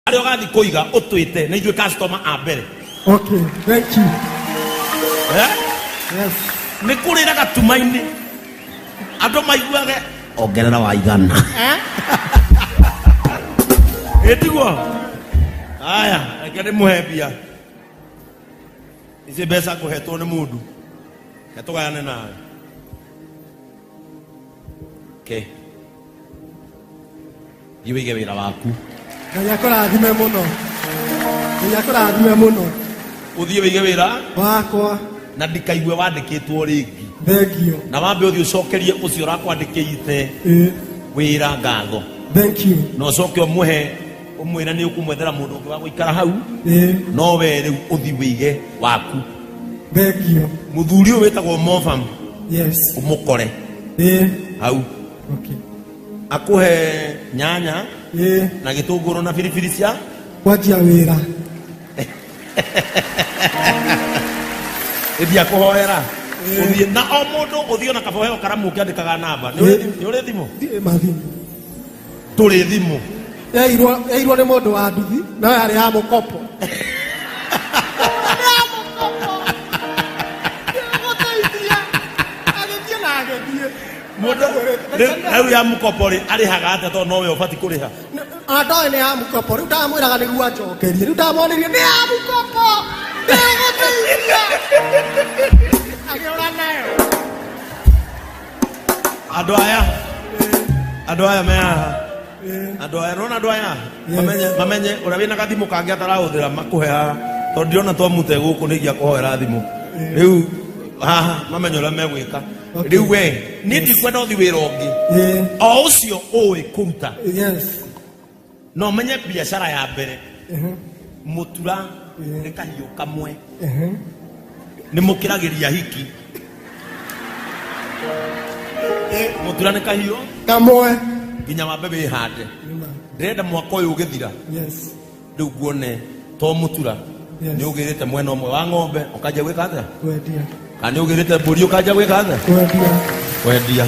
Harĩa ũgathiĩ kũiga ũtwĩte nĩ ithuĩ customer a mbere. Okay, thank you. Eh? Yes. Nĩ kũrĩra gatuma-inĩ andũ maiguage ongerera wa igana. Eh? Ĩtiguo aya, reke ndĩmũhe mbia ici, mbeca ngũhetwo nĩ mũndũ, reke tũgayane nawe. Okay. Thiĩ wĩige wĩra waku. Ngai akũrathime mũno. Ngai akũrathime mũno. Ũthiĩ wĩige wĩra wakwa. Na ndikaigue wandĩkĩtwo rĩngĩ. Thank you. Na wambe ũthiĩ ũcokerie ũcio ũrakwandĩkĩte wĩra ngatho. Thank you. Na ũcoke ũmũhe, ũmwĩre nĩ ũkũmwethera mũndũ ũngĩ wa gũikara hau. Ĩĩ. No we rĩu ũthiĩ wĩige waku. Thank you. Mũthuri ũyũ wĩtagwo Mofam. Yes. Ũmũkore Ĩĩ. hau. Okay. Akũhe nyanya Ĩĩ. na gĩtũngũrũ na biribiri cia kwanjia wĩra. Ĩthiĩ akũhoera, ũthiĩ na o mũndũ, ũthiĩ ona kaba ũheo karamu ũkĩandĩkaga namba. Nĩ ũrĩ thimũ? Thiĩ mathimũ. Ndũrĩ thimũ? Yairwo nĩ mũndũ wa nduthi, no yarĩ ya mũkopo. Ya mũkopo. Ndĩgũteithia. Agĩthiĩ na agĩthiĩ. Mũndũ rĩu ya mũkopo rĩ, arĩhaga atĩa tondũ nowe ũbatiĩ kũrĩha? Ona ndoĩ nĩ ya mũkopo, rĩu ndamwĩraga nĩguo anjokerie, rĩu ndamwonirie nĩ ya mũkopo, ndĩgũteithia, agĩũra nayo. Andũ aya me haha, andũ aya nona, andũ aya mamenye ũrĩa wĩna gathimũ kangĩ atarahũthĩra, makũhe haha, tondũ ndĩrona twamute gũkũ nĩ ingia kũhoera thimũ rĩu haha, mamenye ũrĩa megwĩka. Okay. Rĩu we niĩ ndikwenda ũthi wĩra ũngĩ, o ũcio ũĩ kũruta. No menye biacara ya mbere, mũtura nĩ kahiũ kamwe nĩ mũkĩragĩria hiki. Mũtura nĩ kahiũ kamwe. Nginya wambe wĩhande, ndĩrenda mwaka ũyũ ũgĩthira rĩu nguone to mũtura nĩ ũgĩrĩte mwena ũmwe wa ng'ombe ũkanjia gwĩka atĩa? Kwendia. Kana nĩ ũgĩrĩte mbũri ũkanjia gwĩka atĩa? Kwendia. Kwendia.